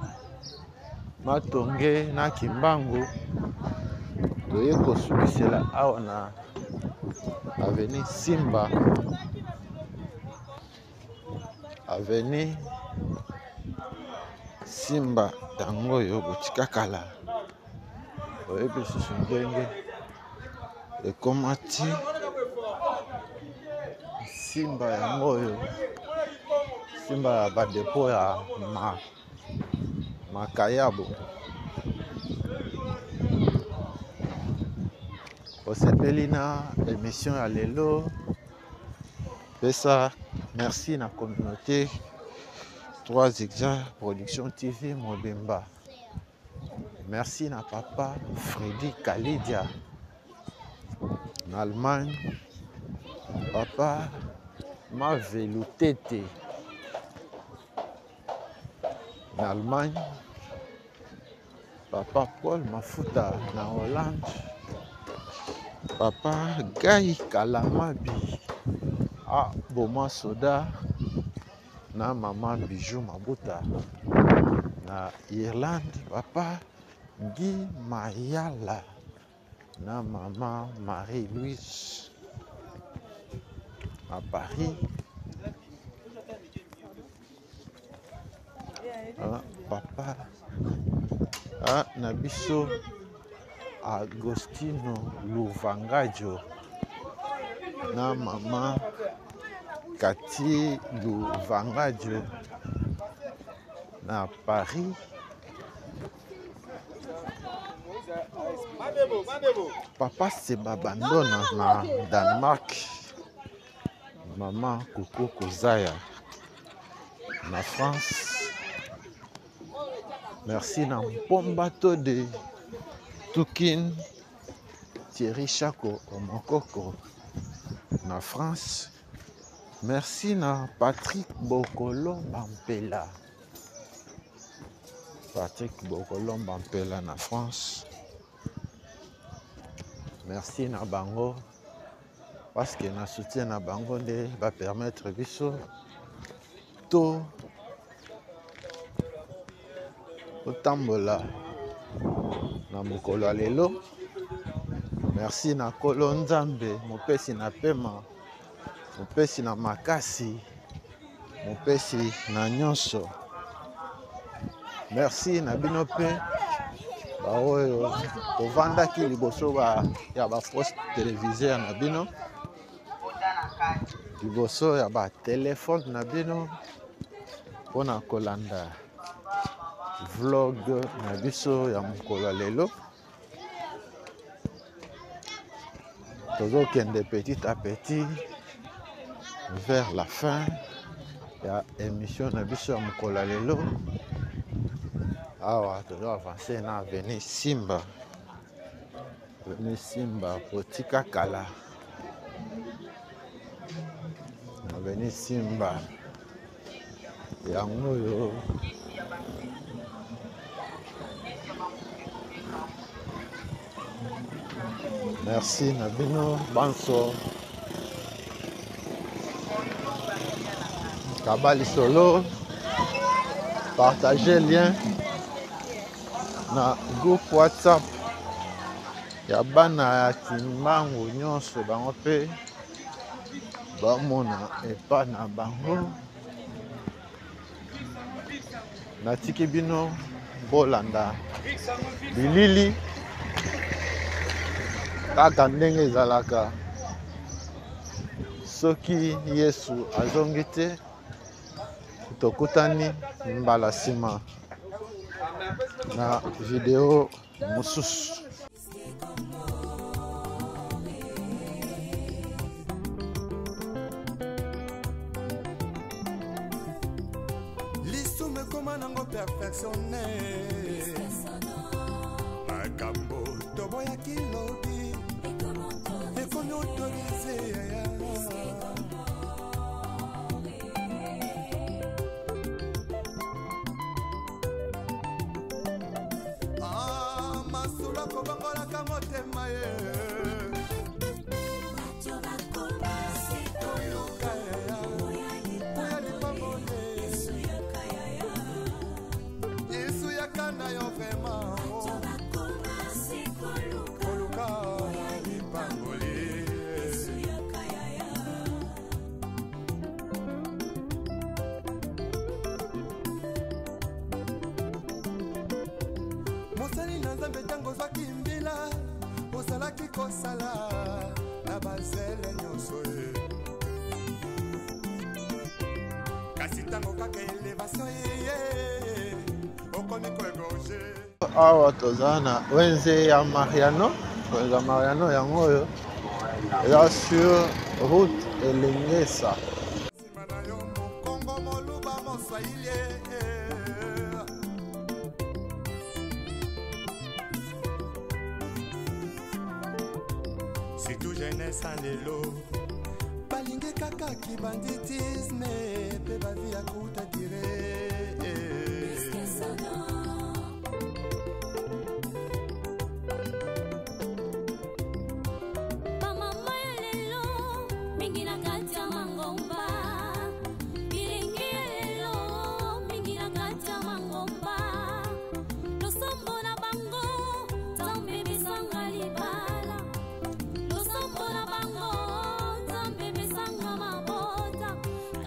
Matonge na Kimbangu. Toye kosukisela awa na avenue Simba, avenue Simba yango oyo botika kala, oyebi lisusu ndenge ekoma ti Simba yango oyo, Simba ya ba depot ya makayabo. Osepeli na emission ya lelo, pesa merci na communauté 3 Zigzag Production TV mobimba. Merci na papa Freddy Kalidia na Allemagne, papa Mavelu Tete na Allemagne, papa Paul Mafuta na Hollande, papa Guy Kalamabi a Boma Soda na mama Bijou Mabuta na Irlande, papa Guy Mayala na mama Marie-Louise à Paris. Ah, papa ah, na biso Agostino Luvangajo na mama Kati Luvangajo na Paris. Papa Seba Bandona na Danemark, mama Koko Kozaya na France. Merci na Mpomba Tode Tukin Thierry Chako Omokoko na France. Merci na Patrick Bokolomba Mpela. Patrick Bokolomba Mpela na France. Merci na bango parce que na soutien na bango nde ba permettre biso to totambola na mokolo ya lelo. Merci na Nkolo Nzambe mopesi na pema, mopesi na makasi, mopesi na nyonso. Merci na bino mpe baoyo tovandaki liboso ya ba poste téléviseur na bino, liboso ya ba telefone na bino mpona kolanda vlog na biso ya mokolo ya lelo. Tozokende petit à petit vers la fin ya émission na biso ya mokolo ya lelo. Awa tozo avancer na avenue Simba, avenue Simba kotika kala, avenue Simba yango oyo. Merci na bino banso. Kaba lisolo, partager lien na groupe WhatsApp ya bana ya Kimbangu nyonso, bango mpe bamona epa na bango. Natiki bino bolanda bilili kaka ndenge ezalaka. Soki Yesu azongi te, tokutani mbala nsima na video mosusu. Lisumu ekoma nango perfectionne, makambo toboyaki lobi ekomi autorise. Ah, masolo kobongolaka motema ye. Yesu yaka na yo vraiment koluka lipamboli. Ntango ozwaki mbila ozalaki kosala na bazele nyonso ye, kasi ntango kaka elevation ye okomi koegorge. Awa toza na wenze ya Mariano. Wenze ya Mariano yango oyo eza sur route Elengesa. Nsima na yo mokongo moluba moswahili. Surtout jeunesse ya lelo balingi kaka kibanditisme mpe bavi ya kuta dire. Bamama ya lelo mingi na kati ya mangomba, bilenge ya lelo mingi na kati ya mangomba, losambo na bango Nzambe pesanga libala, losambo na bango Nzambe pesanga mabota,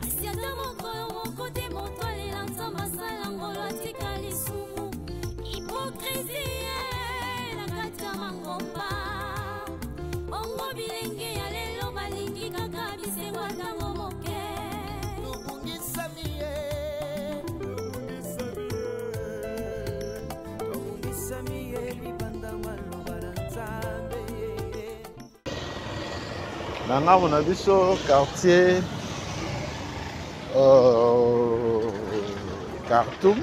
kasi ata mokolo moko te moto alela Nzambe asala ngolo atika lisumu. Hypocrisie na kati ya mangomba, bongo bilenge ya lelo balingi kaka bisengo ntango moke. Tobungisami ye, tobungisami ye libanda maloba na Nzambe. Na ngambo na biso quartier Khartoum,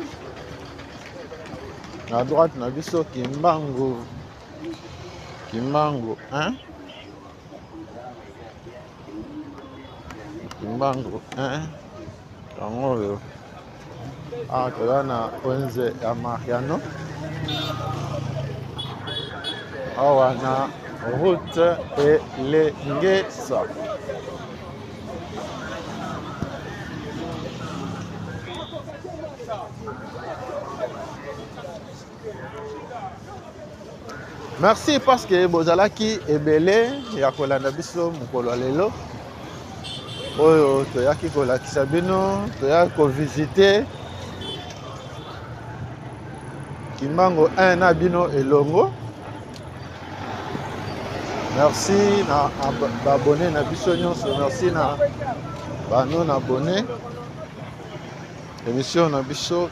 na droite na biso Kimbangu, Kimbangu 1, Kimbangu 1 yango oyo. Awa toza na wenze ya Mariano, awa na route Elengesa. Merci parce que bozalaki ebele ya kolanda biso mokolo ya lelo oyo toyaki kolakisa bino, toyaki kovisite Kimbangu 1 na bino elongo. Merci na baabonné na biso nyonso, merci na ba non abonné. Émission na biso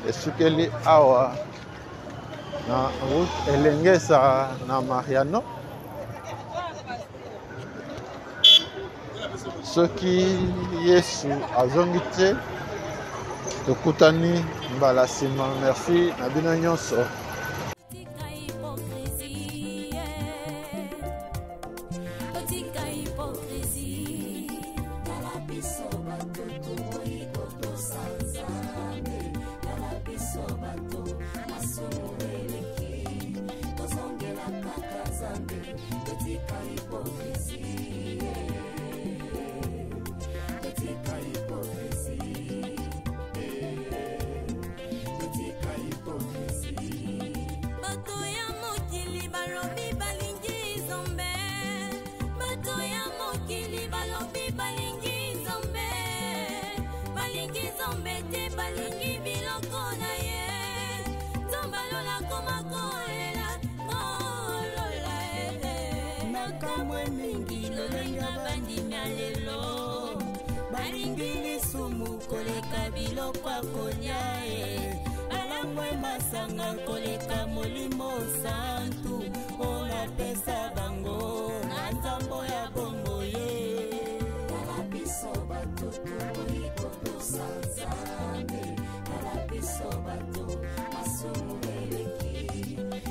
esukeli awa na route Elengesa na Mariano. Soki Yesu azongi te, tokutani mbala nsima. Merci na bino nyonso. Tika hypocrisie, tika hypocrisie. Tala biso bato toboyi kotosa Nzambe, tala biso bato masumu eleki, tozongela kaka Nzambe, totika hypocrisie, totika hypocrisie, totika hypocrisie. Bato ya mokili balobi balingi Nzambe, bato ya mokili balobi balingi Nzambe, balingi Nzambe te, balingi biloko na ye. Nzambe alola koma kolela kolola nakamwe mingi lolenga bandimi ya lelo balingi lisumu koleka biloko ya kolia e, balangwe masanga koleka molimo santu oyo napesa bango na nzambo ya bombo ye. Tala biso bato toboyi kotosa Nzambe, tala biso bato masumu eleki,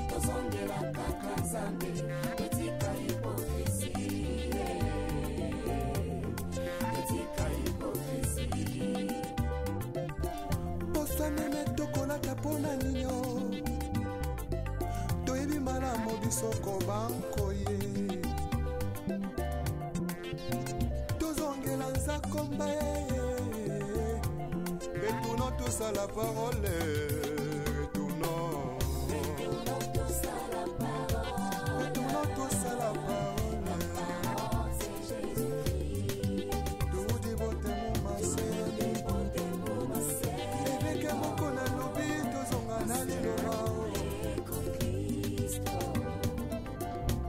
tozongela kaka Nzambe, totika hypocrisie, totika hypocrisie. Poso meme tokolata mpona ninyo, toyebi malamu biso kobankoye, tozongela nzakomba retournons tous à la parole.